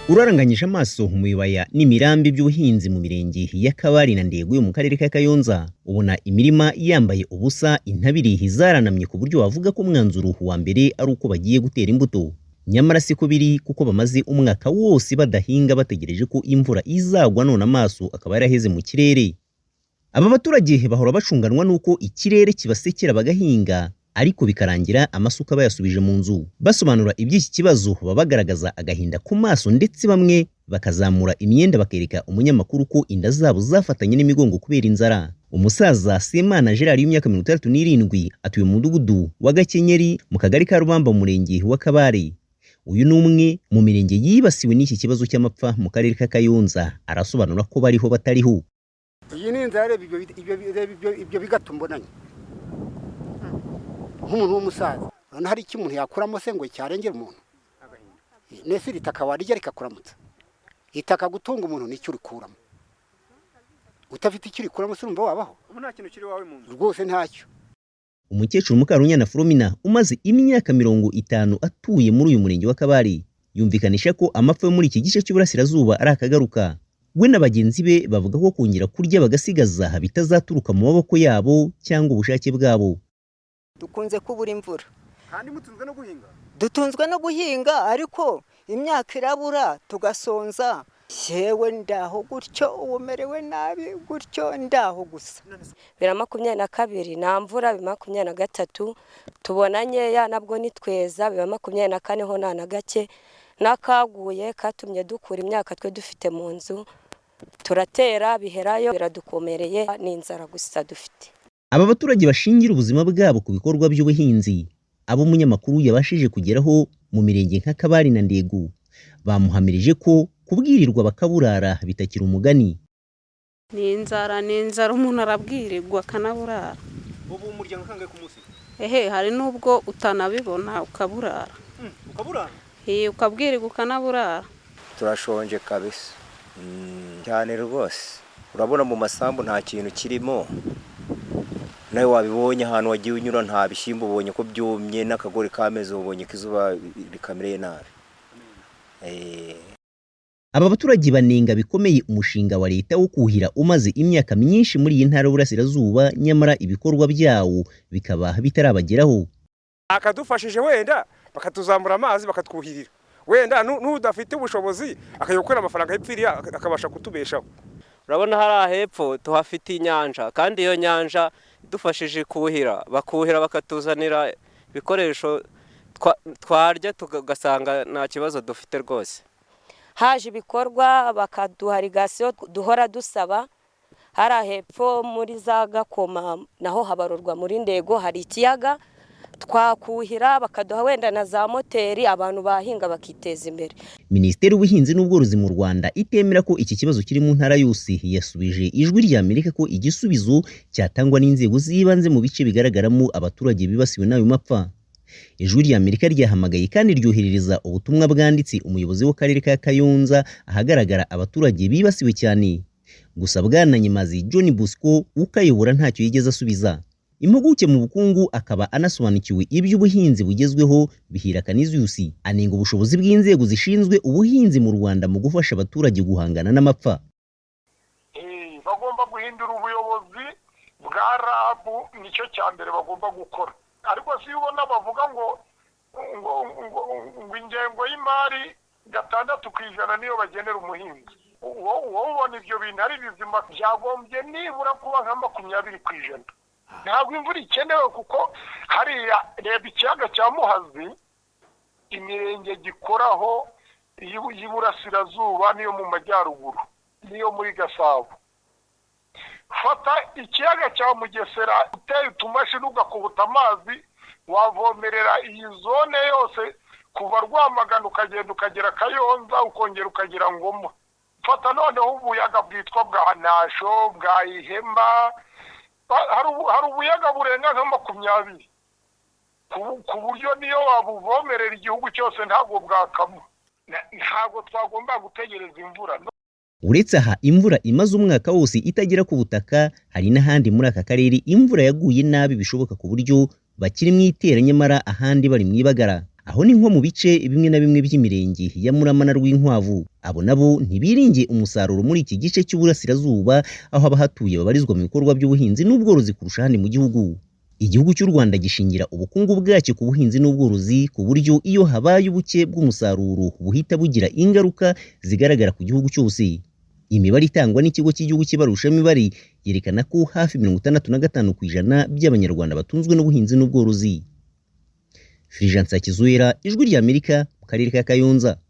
Uraranganyije amaso mu bibaya n'imirambi by'ubuhinzi mu mirenge ya Kabare na Ndego yo mu karere ka Kayonza, ubona imirima yambaye ubusa, intabire zaranamye, ku buryo wavuga ko umwanzuro wa mbere ari uko bagiye gutera imbuto. Nyamara siko biri, kuko bamaze umwaka wose badahinga, bategereje ko imvura izagwa, none amaso akaba yaraheze mu kirere. Aba baturage bahora bacunganwa n'uko ikirere kibasekera, bagahinga ariko bikarangira amasuka bayasubije mu nzu. Basobanura iby'iki kibazo, baba bagaragaza agahinda ku maso, ndetse bamwe bakazamura imyenda bakereka umunyamakuru ko inda zabo zafatanye n'imigongo kubera inzara. Umusaza Semana Gerard w'imyaka 67 atuye mu mudugudu wa Gakenyeri, mu kagari ka Rubamba, mu murenge wa Kabare. Uyu ni umwe mu mirenge yibasiwe n'iki kibazo cy'amapfa mu karere ka Kayonza. Arasobanura ko bariho batariho. Iyi ni inzara. Reba ibyo bigato mbonanye nk'umuntu w'umusaza. Urabona hari icyo umuntu yakuramo se ngo cyarengera umuntu? Nese iri taka warijya rikakuramutsa? Itaka gutunga umuntu nicyo urikuramo. Utafite icyo urikuramo se, urumva wabaho? Ubu nta kintu kiri iwawe mu nzu? Rwose ntacyo. Umukecuru Mukarunyana Flomina umaze imyaka 50 atuye muri uyu murenge wa Kabare yumvikanisha ko amapfa yo muri iki gice cy'uburasirazuba ari akagaruka. We na bagenzi be bavuga ko kongera kurya bagasigaza bitazaturuka mu maboko yabo cyangwa ubushake bwabo. Dukunze kubura imvura. Kandi mutunzwe no guhinga? Dutunzwe no guhinga, ariko imyaka irabura tugasonza. Yewe, ndaho gutyo, ubu merewe nabi gutyo, ndaho gusa. 2022 nta mvura, 2023 tubona nkeya, nabwo nitweza. 2024 ho nta na gake, n'akaguye katumye dukura imyaka twe dufite mu nzu, turatera biherayo. Biradukomereye, ni inzara gusa dufite. Aba baturage bashingira ubuzima bwabo ku bikorwa by'ubuhinzi, abo umunyamakuru yabashije kugeraho mu mirenge nka Kabare na Ndego, bamuhamirije ko kubwirirwa bakaburara bitakiri umugani. Ni inzara, ni inzara. Umuntu arabwirirwa akanaburara. Ubu umuryango kangahe ku munsi? Ehe, hari n'ubwo utanabibona ukaburara. Ukaburara? Iyi, ukabwirirwa ukanaburara. Turashonje kabisa cyane rwose. Urabona mu masambu nta kintu kirimo. Nawe wabibonye, ahantu wagiye unyura nta bishyimbo, ubonye ko byumye, n'akagori kameze, ubonye ko izuba rikamereye nabi. Aba baturage banenga bikomeye umushinga wa leta wo kuhira umaze imyaka myinshi muri iyi ntara y'Uburasirazuba, nyamara ibikorwa byawo bikaba bitarabageraho. Akadufashije wenda bakatuzamura amazi, bakatwuhirira, wenda n'udafite ubushobozi akajya gukora amafaranga hepfiriya, akabasha kutubeshaho. Urabona hariya hepfo tuhafite inyanja, kandi iyo nyanja idufashije kuhira, bakuhira, bakatuzanira ibikoresho, twarya tugasanga nta kibazo dufite rwose. Haje ibikorwa, bakaduha irrigation duhora dusaba. Hariya hepfo muri za Gakoma naho habarurwa muri Ndego, hari ikiyaga twakuhira, bakaduha wenda na za moteri, abantu bahinga bakiteza imbere. Minisiteri y'Ubuhinzi n'Ubworozi mu Rwanda itemera ko iki kibazo kiri mu ntara yose, yasubije Ijwi rya Amerika ko igisubizo cyatangwa n'inzego z'ibanze mu bice bigaragaramo abaturage bibasiwe n'ayo mapfa. Ijwi rya Amerika ryahamagaye kandi ryoherereza ubutumwa bwanditse umuyobozi w'akarere ka Kayonza ahagaragara abaturage bibasiwe cyane. Gusa Bwana Nyemazi John Bosco ukayobora ntacyo yigeze asubiza. Impuguke mu bukungu akaba anasobanukiwe iby'ubuhinzi bugezweho, Bihira Canisius, anenga ubushobozi bw'inzego zishinzwe ubuhinzi mu Rwanda mu gufasha abaturage guhangana n'amapfa. Bagomba guhindura ubuyobozi bwa RAB, nicyo cya mbere bagomba gukora. Ariko si ubona bavuga ngo ingengo y'imari 6% niyo bagenera umuhinzi? Wowe ubona ibyo bintu ari bizima? Byagombye nibura kuba nka 20%. Ntabwo imvura ikenewe, kuko hariya reba ikiyaga cya Muhazi, imirenge gikoraho y'iburasirazuba n'iyo mu majyaruguru n'iyo muri Gasabo. Fata ikiyaga cya Mugesera, uteye utumashini ugakubuta amazi, wavomerera iyi zone yose kuva Rwamagana ukagenda ukagera Kayonza, ukongera ukagera Ngoma. Fata noneho ubuyaga bwitwa bwa Nasho, bwa Ihema, hari ubuyaga burenga nka 20, ku buryo niyo wabuvomerera igihugu cyose ntabwo bwakama. Ntabwo twagomba gutegereza imvura. Uretse aha imvura imaze umwaka wose itagera ku butaka, hari n'ahandi muri aka karere imvura yaguye nabi bishoboka, ku buryo bakiri mu itera nyamara ahandi bari mu ibagara. Aho ni nko mu bice bimwe na bimwe by'imirenge ya Murama na Rwinkwavu. Abo nabo ntibiringiye umusaruro muri iki gice cy'uburasirazuba, aho abahatuye babarizwa mu bikorwa by'ubuhinzi n'ubworozi kurusha ahandi mu gihugu. Igihugu cy'u Rwanda gishingira ubukungu bwacyo ku buhinzi n'ubworozi, ku buryo iyo habaye ubuke bw'umusaruro buhita bugira ingaruka zigaragara ku gihugu cyose. Imibare itangwa n'Ikigo cy'Igihugu cy'Ibarurishamibare yerekana ko hafi 65% by'Abanyarwanda batunzwe n'ubuhinzi n'ubworozi. Fulgence Hakizubera, Ijwi ry'Amerika, mu karere ka Kayonza.